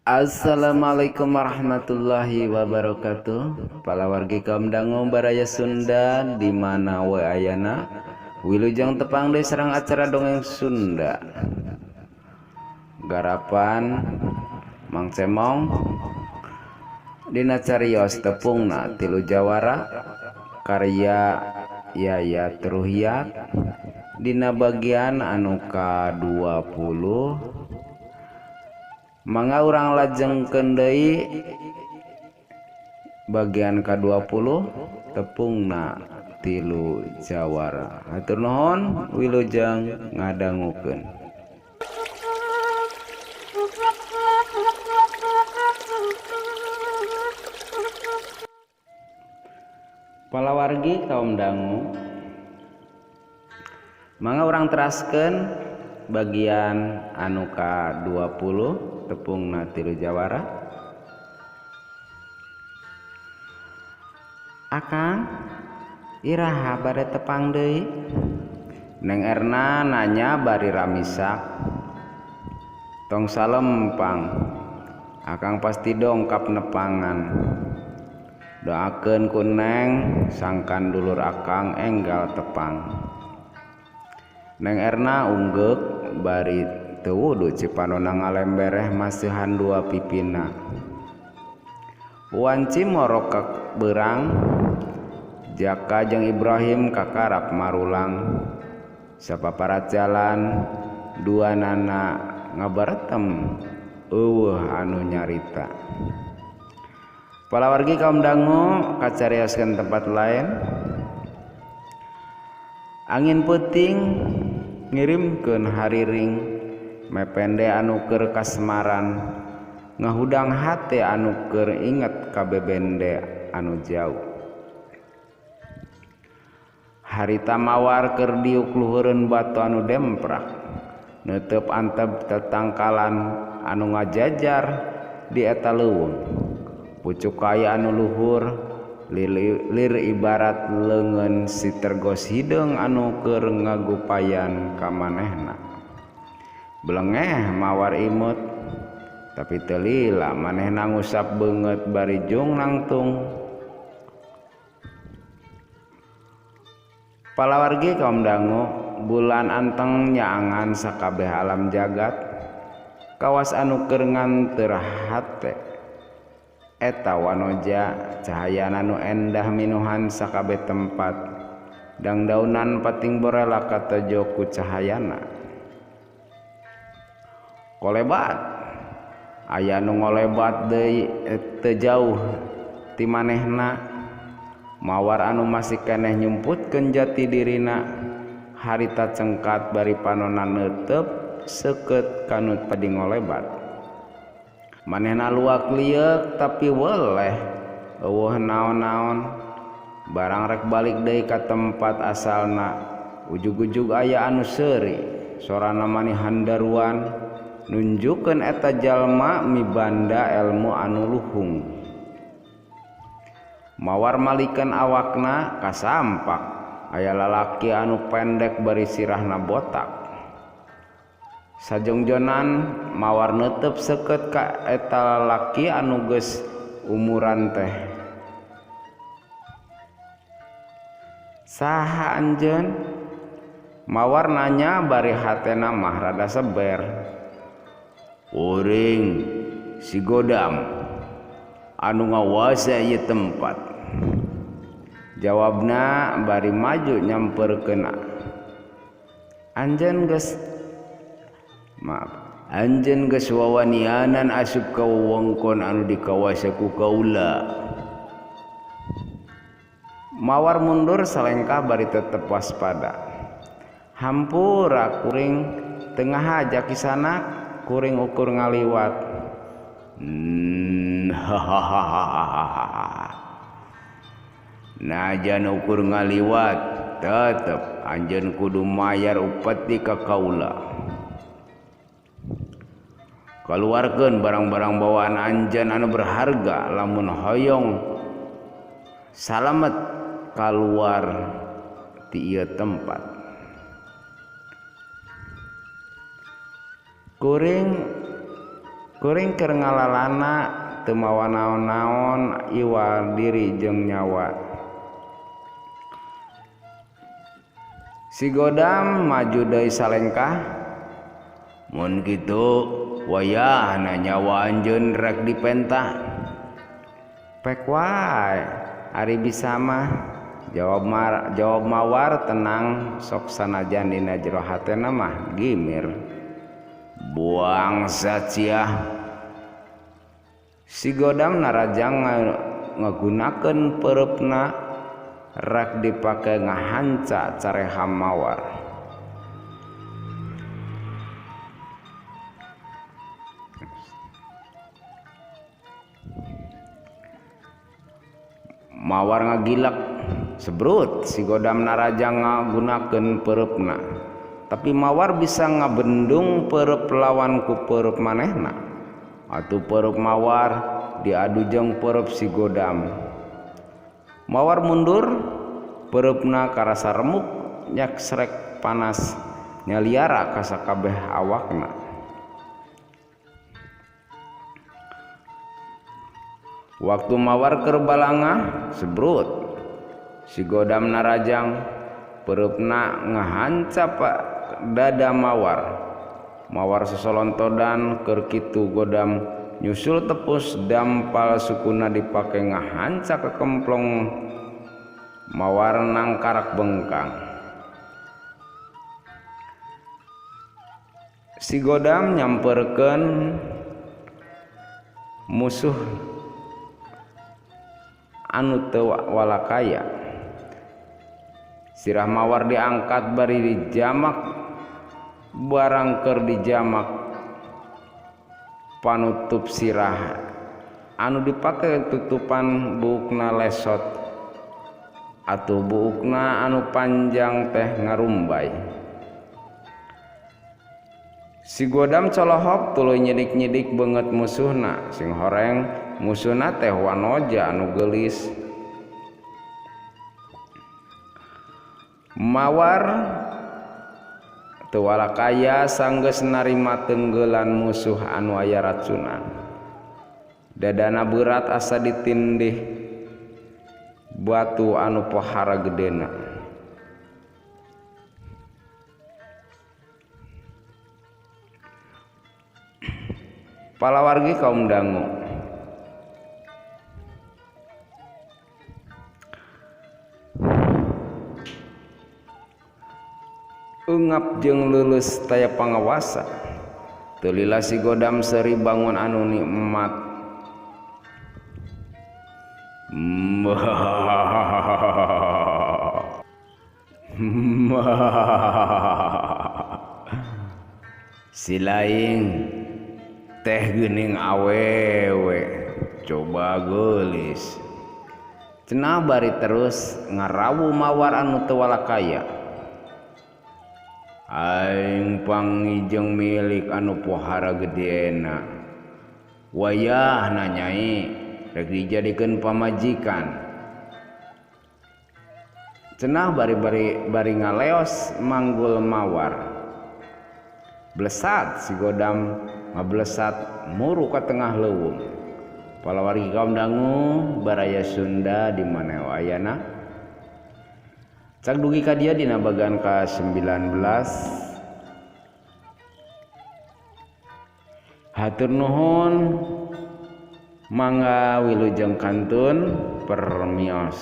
Assalamualaikum warahmatullahi wabarakatuh. Palawargi kaum dangu baraya Sunda di mana we ayana. Wilujeng tepang deui sareng acara dongeng Sunda. Garapan Mang Cemong dina carios tepungna tilu jawara karya Yayat Ruhiyat dina bagian anu ka-20. Mangga urang lajengkeun deui bagian ka-20 tepungna tilu jawara. Hatur nuhun wilujeng ngadangukeun. Palawargi kaum dangu, mangga urang teraskeun bagian anu ka-20 tepungna tilu jawara. Akang iraha bade tepang deui? Neng Erna nanya bari ramisak. Tong salempang, akang pasti dongkap nepangan. Doakeun ku Neng sangkan dulur akang enggal tepang. Neng Erna unggeuk bari teu wudu cipanona ngalembereh masihan dua pipina. Wanci morok ka beurang, Jaka jeung Ibrahim kakarap marulang. Sapaparat jalan dua nana ngabaretem eueuh anu nyarita. Palawargi kaum dangu kacarioskeun tempat lain. Angin peuting ngirimkeun hariring mepende anu keur kasmaran, ngahudang hate anu keur inget ka bebende anu jauh. Harita mawar keur diuk luhureun batu anu demprak, neuteup antep tetangkalan anu ngajajar di eta leuweung. Pucuk kaya anu luhur lir ibarat leungeun si tergos hideung anu keur ngagupayan ka manehna. Belengeh mawar imut tapi teu lila manehna ngusap beungeut bari jung nangtung. Palawargi kaum dangu, bulan anteng nyaangan sakabeh alam jagat, kawas anu keur nganteur hate. Eta wanoja cahayana nu endah minuhan sakabeh tempat, dangdaunan pating borela katojo ku cahayana. Kolebat aya nu ngolebat deui teu jauh ti manehna. Mawar anu masih keneh nyumputkeun jati dirina, harita cengkat bari panona neuteup seukeut kanu padi ngolebat. Manehna luak lieuk tapi weleh eueuh naon-naon. Barang rek balik deui ka tempat asalna, ujug-ujug aya anu seuri, sorana mani handaruan nunjukeun eta jalma mibanda elmu anu luhung. Mawar malikeun awakna kasampak aya lalaki anu pendek bari sirahna botak. Sajongjonan mawar neuteup seukeut ka eta lalaki anu geus umuran teh. Saha anjeun? Mawar nanya bari hatena mah rada seber. Kuring si Godam anu ngawasa ieu tempat. Jawabna bari maju nyamperkeun. Anjeun geus maaf, anjeun geus wawanianan asup ka wewengkon anu dikawasa ku kaula. Mawar mundur salengkah bari tetep waspada. Hampura kuring tengah aja kisanak, kuring ukur ngaliwat. Najan ukur ngaliwat tetep anjeun kudu mayar upeti ka kaula. Kaluarkeun barang-barang bawaan anjeun anu berharga lamun hoyong salamet kaluar ti ieu tempat. Kuring Kuring keur ngalalana teu mawa naon-naon iwal diri jeung nyawa. Si Godam maju deui salengkah. Mun kitu wayahna nyawa anjeun rek dipenta. Pek wae ari bisa mah, jawab Mawar tenang sok sanajan dina jero hatena mah gimir. Buang saciah. Si Godam narajang ngagunakeun peureupna rek dipake ngahanca careha Mawar. Mawar ngagilak sebrut si Godam narajang ngagunakeun peureupna. Tapi Mawar bisa ngabendung peureub lawan ku peureub manehna. Atuh peureub Mawar diadu jeung peureub si Godam. Mawar mundur, peureupna karasa remuk nyaksrek panas nyaliara ka sakabeh awakna. Waktu Mawar keur balangah sebrut si Godam narajang peureupna ngahanca dada Mawar. Mawar sosolontodan keur kitu Godam nyusul tepus dampal sukuna dipake ngahanca ke kemplong Mawar nangkarak bengkang. Si Godam nyamperkeun musuh anu teu walakaya. Sirah Mawar diangkat bari dijamak barang keur dijamak panutup sirah anu dipake tutupan buukna lesot atuh buukna anu panjang teh ngarumbay. Si Godam colohok tuluy nyidik-nyidik beungeut musuhna. Sing horeng musuhna teh wanoja anu geulis. Mawar teu walakaya sanggeus narima tenggelan musuh anu aya racunan. Dadana berat asa ditindih batu anu pohara gedena. Palawargi kaum dangu. Eungap jeung leuleus taya pangawasa. Teu lila si Godam seuri bangun anu nikmat. Si laing teh geuning awewe coba geulis. Cenah bari terus ngarawu Mawar anu teu walakaya. Aing pangijeng milik anu pohara gedena. Wayahna nyai rek dijadikeun pamajikan. Cenah bari ngaleos manggul Mawar. Blesat si Godam ngablesat muru ka tengah leuweung. Palawargi kaum dangu baraya Sunda di mana ayana. Cak dugi ka dia dina bagian ka-19. Hatur nuhun, mangga wilujeng kantun permios.